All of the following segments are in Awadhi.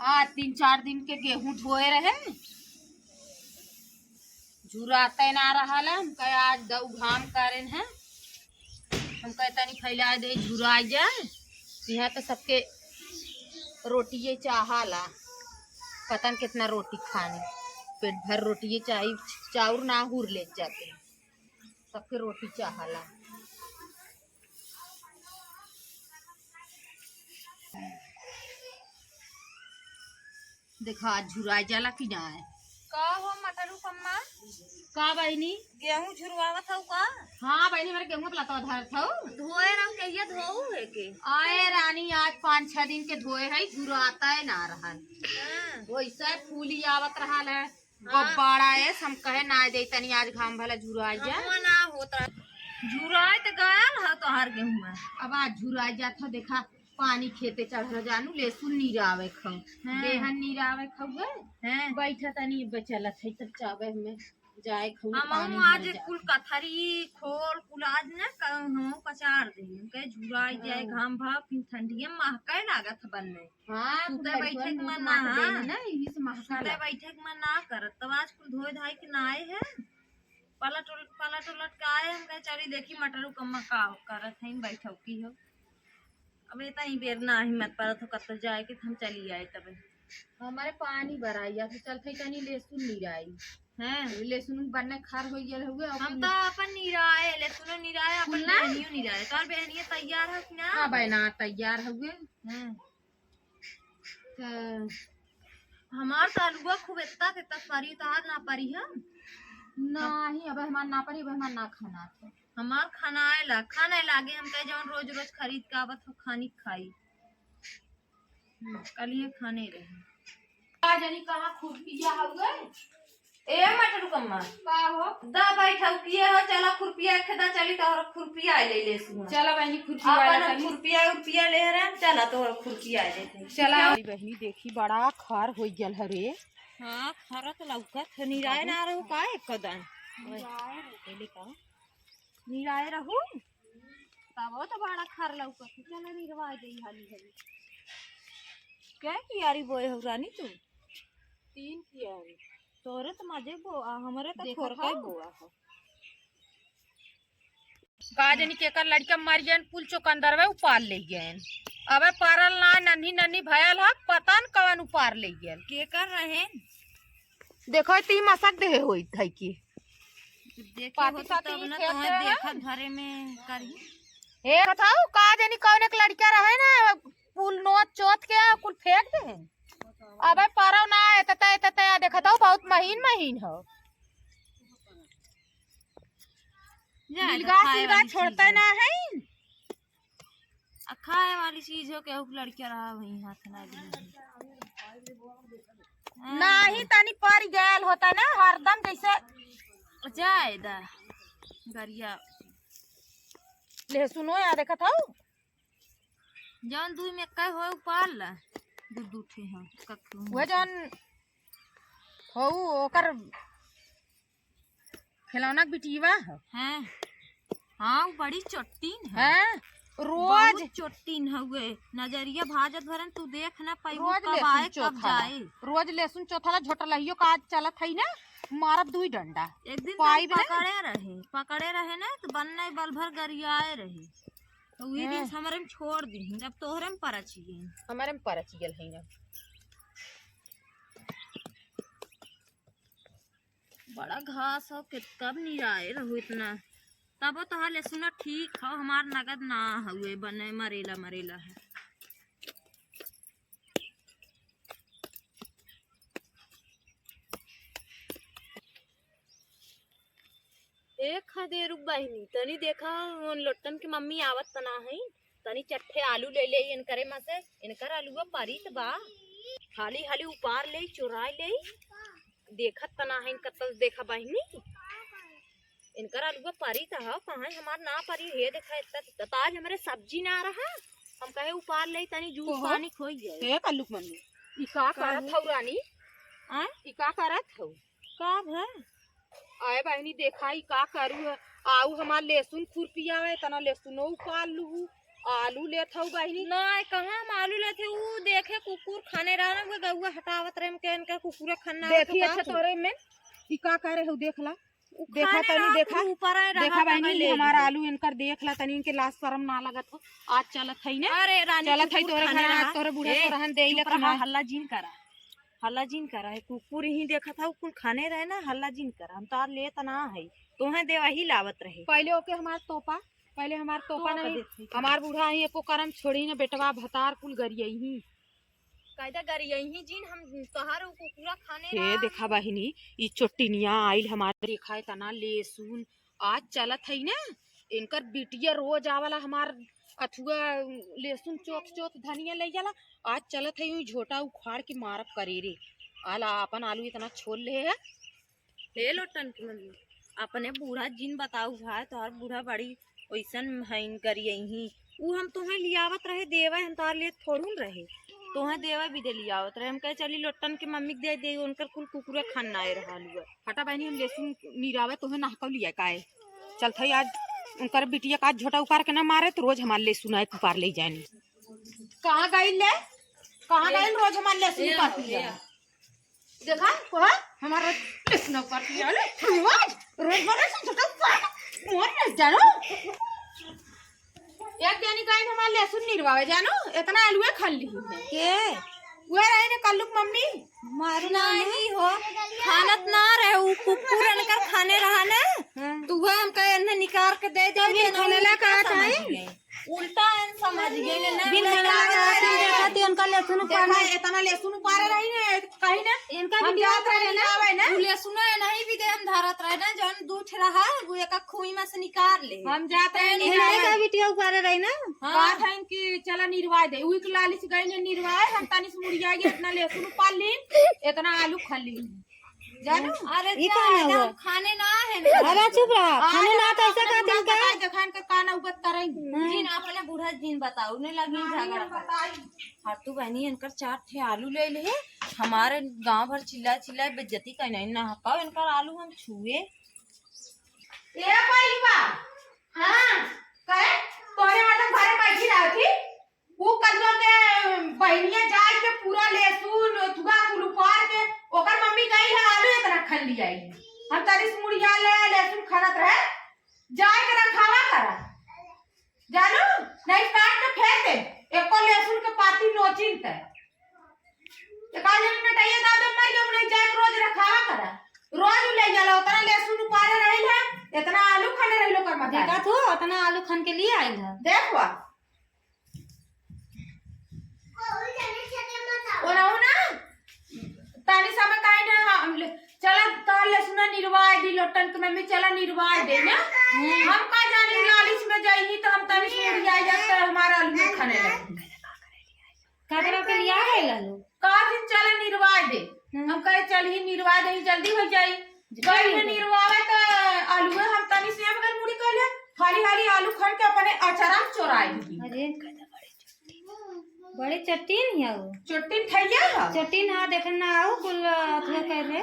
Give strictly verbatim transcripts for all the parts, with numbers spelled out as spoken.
आज तीन चार दिन के गेहूं धोए रहे, झुराते ना रहल है। हम कहे आज दऊ घाम करेन है, हम कहे तनी फैला दे, झुरा जाए। यहाँ तो सबके रोटिये चाहाला, पता न कितना रोटी खानी, पेट भर रोटिये चाही, चाउर ना हुर ले जाते, सबके रोटी चाहाला। देखा, आज झुराई जाला कि ना है। का हो मटरू कम्मा? का बहिनी? गेहूं झुरवावत हऊ का? हाँ बहिनी, हमारे गेहूं पे लतवा धरत हऊ। धोए रहो, कहिया धोऊ है के? आए रानी, आज पाँच छह दिन के धोए है, झुराता है ना रहल। हाँ। वैसे फूली आवत रहल है। हाँ। गब्बाड़ा है, हम कहे ना दे तनी, आज घाम भला झुराई जाए। हमवा ना होत रहा। झुराई त गयल है तोहार गेहूं। अब आज झुराई जात हो, देखा पानी खेते चढ़ल जानू, लेसुन निरावे खौ। हाँ। बेहन निरावे खौ गए। हाँ। बैठा तनी बचलत है, तब चावे में जाए खौ, हमहू पानी आज भर जाए। कुल कथरी खोल कुल आज न क-, हमहू पचार दे। उनके झुराई जाए, हाँ। घाम भाव, फिर ठंडिया महके लागत बन में। हाँ, सुते कुल बैठे के लड़कन मन मुँह ना, मार देने हाँ। ना, यही से महका सुते ला। बैठे के मन ना करत। तब आज कुल धोए धाए के ना आए हैं। पलट उल-, पलट उलट के आए, हम कहे, "चली देखी मटरू कम्मा का हो, करत हईन, बैठौकी हो।" अब इतना ही बेर ना हिम्मत परत हो, कत्तो जाए के, त हम चली आए तबे। हमारे पानी भराई, या तो चलते तनी लेसुन निराई। हैं? लेसुन बन्ने खार हो गया हुए, हम अपन तो अपन निराए, लेसुनो निराए, अपन कुल ना? बेहनियो निराए। तोर बेहनिया तैयार हो कि ना? हाँ बहना, तैयार हुए। हैं। त हमार त अलुआ खूब एतना तेतना परी, तहार ना परी है? नाही, अब हमार ना परी, अब हमार ना खाना था। हमार खाना आए ला, खाना लागे, हम कहे जौन रोज रोज खरीद के आवत हो, खानी खाई। हम्म, कलिए खाने रहे। का जानी कहाँ खुरपिया हो गए? ए मटरू कम्मा। का हो? दा बैठौकिए हो, चला खुरपिया एक दा चली, तोहरा खुरपिया ले ले सुन। चला बहिनी, खुरपी वाला अपन हम तनी। खुरपिया उरपिया ले रहे, चला तोहरा खुरपिया ले दे। चला। अरे बहिनी, देखी बड़ा खार हो गल हरे। हाँ, खारा तो लौकत है, निराए ना रहो का एक कदम। ओए, पहले का? निराए रहू, तब तो बड़ा खार लौकत है। चला निरवा दे हाली हाली। क्या कियारी बोए हो रानी तू? तीन कियारी। तोरे तो मजे बोआ, हमरे तो देखत थोड़का ही हऊ? बोआ हो। का जानी केकर लड़का मर गयन, कुल चुकंदरवे उपार ले गयन। अबे परल ना, नन्ही नन्ही भयल ह, पता न कवन उपार ले गयल। केकर रहे? देखो ती मसक देहे होई थई की। देखी पाती होती साती तब ना खेत तोहे रहे। देखत भरे में करी। हे बताओ, का जानी कौन एक लड़का रहे ना, कुल नोच चोत के कुल फेंक दे। अबे परल ना, एतते, एतते, देखत हो, बहुत महीन, महीन हो। जा, बिलगा खाए सिलगा वाली छोड़ते चीज है। ना है। आ खाए वाली चीज हो, केहू के लड़का रहा वही हाथ ना दी। नाही, तनी पर गयल होता ना, हरदम जैसे जाए दा गरिया। लहसुनो या देखत हऊ? जौन दुई में कई होए उपार ला, दू दू ठे हो, कखरू वह में। जौन हो ओकर खिलौना के बिटिया ह। हैं? हाँ, वो बड़ी चोट्टीन है। हैं? रोज बहुत चोट्टीन हउए। नजरिया भाजत भरन तू देख ना पाइबू रोज कब लहसुन आए, कब चोथाला। जाए। रोज लहसुन चोथाला, झोटलहियो का आज चलत है ना, मारब दुई डंडा। एक दिन तो पाइब ना। पकड़े रहे, पकड़े रहे ना, तो बन्ने बल भर गरियाए रहे। तो वही दिन हैं। से हमरे में छोड़ दी, जब तोहरे में परच गई। हमरे में परच गल है ना। बड़ा घास हो, के कब निराए रहू इतना। तबो तोहार लहसुन ठीक हो, हमार नगद ना हउए, बने मरेला मरेला है। ए खदेरू बहिनी, तनी देखा, उन लोटन के मम्मी आवत त ना है, तनी चट्ठे आलू ले ले इनकरे मा से, इनकर आलूआ परित बा, हाली हाली उपार ले, चुराई ले, देखत त ना है इनका तल देखा बहिनी, इनकर आलूआ परित ह, कहाँ हमार ना परी, हे देखा इतना, त आज हमरे सब्जी ना रहा, हम कहे उपार ले तनी जूस ओहो। पानी खोई जाए। हे कल्लू के मम्मी, ई का का करत है? हऊ रानी? आय? ई का करत हऊ? का भा? आए बहिनी, देखा ई का करू है। आऊ हमार लहसुन खुरपिया है, तना लहसुनो उपार लू। आलू लेत हऊ बहिनी। नाहीं, कहाँ हम आलू लेत हई? ऊ देखे कुकुर खाने रहा ना, वो गउआ हटावत रहे, हम कहे, "इनका कुकुरे खाना है, तो देखी, का अच्छा, तू?" तोरे में ई का करे हऊ, देख ला। ऊ देखा खाने तनी, रहा, देखा, कुकुर ऊपर आए रहा, देखा बहिनी, तब ले हमार ले। आलू इनकर देख ला तनी, इनके लाज शरम ना लगत हो। आज चलत हई ना, अरे रानी, चलत हई कुकुर तोरे खाने घर, आज रहा। तोरे बूढ़ा ए, सोरहन देई चुप रहा, लखना। हल्ला जिन करा, हल्ला जिन करा। है कुकुर ही देखत हऊ, कुल खाने रहे ना, हल्ला जिन करा। हम तो आज लेत ना है, तोहे देवा ही लावत रहे। पहले ओके हमार तोपा पहले हमार तोपा तो नहीं, कदे थी। हमार बूढ़ा ही एको करम छोड़ी न, बेटवा भतार कुल गरियई ही। कायदा गरियई ही जिन, हम तोहार उ कुकुरा खाने हे रहा। देखा बहिनी, ई चोटिनिया आइल हमारे, देखा इतना लहसुन आज चलत है ना, इनकर बिटिया रोज आवाला हमार अथुआ लहसुन चोत चोत धनिया ले जाला। आज चलत है यूं झोटा उखाड़ के मारब करे रे। आला अपन आलू इतना छोल ले है। हे लोटन की मम्मी, अपने बूढ़ा जिन बताऊ भाई, तोहर बूढ़ा बड़ी ओइसन हईन गरियई ही। ऊ हम तोहे लियावत रहे देवे, हम तोहर लिए थोड़ून रहे, तोहे देवे भी दे लियावत रहे। हम कहे चली लोटन के मम्मी के दे दे, उनकर कुल कुकुरे खान ना आए रहा लुआ। हटा बहिनी, हम लहसुन निरावे तोहे नहकौ लिया काहे? चलत हई आज उनकर बिटिया का झोटा उपार के ना मारे, तो रोज हमार लहसुन आए उपार ले जानी। कहाँ गइल ले? कहाँ ए, गइल? रोज हमार लहसुन ए, उपार ए, लिया। देखा, कोहा, हमार लहसुन उपार लिया ले। रोज, रोज हमार लहसुन उपार। मोर लहसुन जानो। एक जनी गइल हमार लहसुन निरवावे जानो, इतना आलूए खा ली। के? वह रही ने कल्लू की मम्मी। मारू ना नहीं हो, खानत ना रहे, उ कुकुर इनकर खाने रहा ने, हाँ। तो वह हमका इन्हें निकाल के दे दे, तब ये इन्हें खाने ला उल्टा कहा था, समझ हैं? गए। उल्टा इन समझ गए ने, ना बिन उल्टा खाने ला कहा था, समझ गए। देखा थी उनका लहसुन देखा, उपारने। इतना लहसुन उपारे रही ने, कहीं ना, इनका हम भी जात रहे ना, आवे ना। उ लहसुन है नहीं भी दे, हम धरत रहे ना, जौन दू ठे रहा, वो एक खुई में से निकाल ले। हम जात रहे इनका निकाल। भी टिया उपारे रही ना। हाँ। बात है इनकी, चला निरवा दे, उही के लालच गई ने निरवा, हम तनी से मुड़िया गए, इतना लहसुन उपार ली, इतना आलू खा ली। जानो? अरे ई जा, कौन है एकदम वो? खाने ना है ना। अरे चुप रहा, आ, खाने ना तो ऐसा हम का दिल का? बताई, देखा इनका का नौबत करेंगे। हम्म। जिन अपने बूढ़ा जिन बताऊ, नहीं लगी नहीं, झगड़ा हम कर। बताई। हाँ, तू बहनी इनकर चार ठे आलू ले ले, हमारे गांव भर चिल्ला चिल्ला बेइज्जती कहीं नहीं ना पाओ, इनकर आलू हम छुए। ए बइबा, हाँ, कहे, तोरे मतलब घरे बैठी रहती, उ कदवा के बहिनिया जाए के पूरा लहसुन, थुआ कुल उपार के, ओकर मम्मी कही है, "आलू इतना खन लिया ही। हम तनी से मुड़िया ले, लहसुन खनत रहे, जाए के रखावा करा। जानू, नहीं काट के फेंक दे, एको लहसुन के पाती नोचिन ते।" एका जनी नटैया दादा मर गए, नहीं जाए के रोज रखावा करा। रोज उ ले जाला, उतना लहसुन उपारे रही है, इतना आलू खने रही ओकर मतारी। देखा तू, उतना आलू खन के लिए आइल है। देख बा। ओनहु ना, तानी समय काहे ना, हम ले, चला तोर लहसुन निरवाए दी, लोटन के मम्मी चला निरवाए दे ना। हम्म। हम का जानी लालच में जाई तो हम तनी से उड़ जाए जब तो हमारा आलू खाने लगे। कदरा के लिया है लालू। का दिन चला निरवाए दे। हम्म। हम कहे चल ही निरवाए दे, जल्दी हो जाई। गई में निरवावे त आलूए हम तनी से हम गल मुड़ी कहले, हाली हाली आलू खन के अपने अचारा में चोराई दी। अरे, बड़े चट्टीन ही आओ। चट्टीन ठैया है। चट्टीन हाँ, देखन ना आओ, कुल अथवा कर रहे।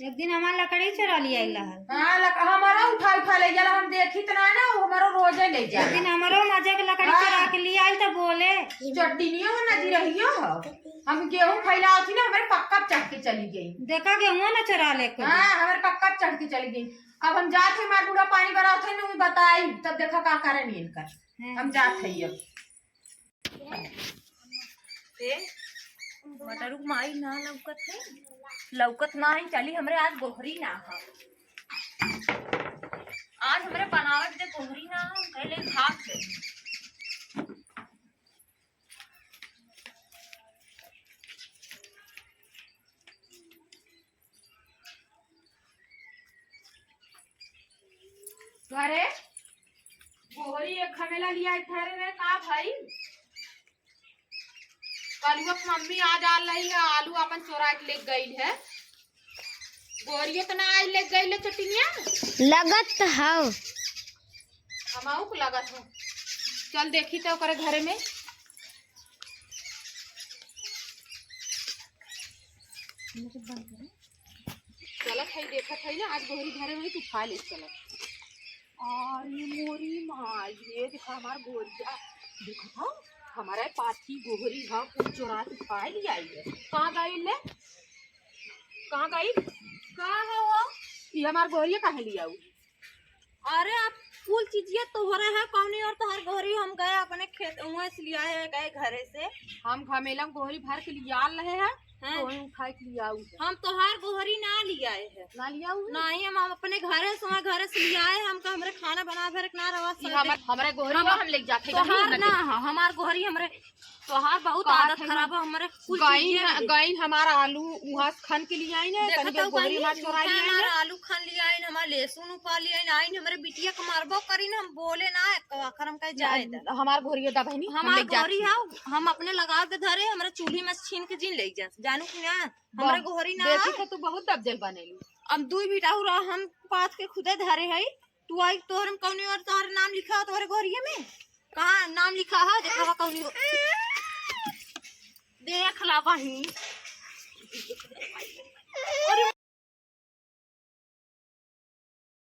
एक दिन हमार लकड़ी चोरा लिया आइला है। हाँ, लक-, हमारा उठा उठा ले जाला, हम देखी त ना ना, वो हमारा रोजे ले एक जाला। दिन हमारो मजा के लकड़ी हाँ। चोरा के लिया आइल त बोले। चट्टीनियो हो ना, जिरहियो हो। हम गेहूं फैलावत ही ना, हमारे पक्का चढ़ के चली गई। देखा गेहूं ना चोरा ले के। हाँ, हमारे पक्का चढ़ के चली गई। अब हम जात ही, हमार बूढ़ा पानी भरावत है ना, उ बताई, तब देखा का करे नहीं इनकर। हाँ। हम जात है अब। ए, मटरू के माई ना लौकत है, लौकत ना है, चली हमरे आज गोहरी ना है, आज हमरे बनावट दे गोहरी ना है, हम कहले भाग जाई। अरे, गोहरी एक खमेला लिया, एक ठहरे रहे, का भाई? कलुआ के मम्मी आज आ रही है, आलू अपन चोरा के ले गई है। गोहरियो तो ना आई ले गई ले चटिनिया। लगत हौ। हमाऊ को लगत हो। चल देखी तो ओकरे घरे में। चलत है, देखत है ना, आज गोहरी घरे में तू खा ले, चलत। अरे मोरी माई, ये देखा हमार गोहरिया। देखा था, हमारा पाथी गोहरी ह, कुल चोरा के खाए ले आई है। कहाँ गई ले? कहाँ गई? का है वो? ये हमार गोहरिया काहे ले आऊ? अरे, आप कुल चीजिया तोहरे है, कौनी और तोहर गोहरी? हम गए अपने खेत, वहाँ से लिया है, गए घरे से। हम घमेला में गोहरी भर के लिया रहे हैं, हैं? तो वहीं उठा के लिया आऊ है। हम तोहार गोहरी ना लिया है। ना लिया आऊ है? नहीं, हम, हम अपने घरे से, वहाँ घरे से लिया है, हमका हमरे खाना बना भर के ना रवा ये सकते। हमर, हमरे गोहरी हम, बा, हम ले जाते तोहार गरीब ना, लगे। हाँ, हमार गोहरी हमरे, तोहार बहुत कहा आदत था खराब ना? है, हमरे कुल गइन चीजिया ह-, दे। गइन हमारा आलू वहाँ से खन के लिए आई ना, देखा तनी तो गोहरी गइन हमार चोरा झूठा लिए आई हमारा ना। आलू खन लिए आई, हमार लहसुन उपा लिए आई, आई हमरे बिटिया के मारबो करी ना, हम बोले ना, एक आखिर हम कहे जाए दे। हमार गोहरी दा बहनी, हम हमार ले जाते गोहरी हैं। है, हम अपने लगा के धरे, हमरे चूल्ही में छीन के जिन ले जा, जानू कि ना, हमरे बहुत गोहरी ना देखी है। तो तू बहुत दबजल बनेलू। अब दुई बिटाऊ रहा, हम पाथ के खुदे धरे है, तू आई तोहरे में कौनी और तोहरे नाम लिखा हो तोहरे गोहरिया में? कहाँ नाम लिखा है? देखा बा कौनी और। देख ला बहिनी।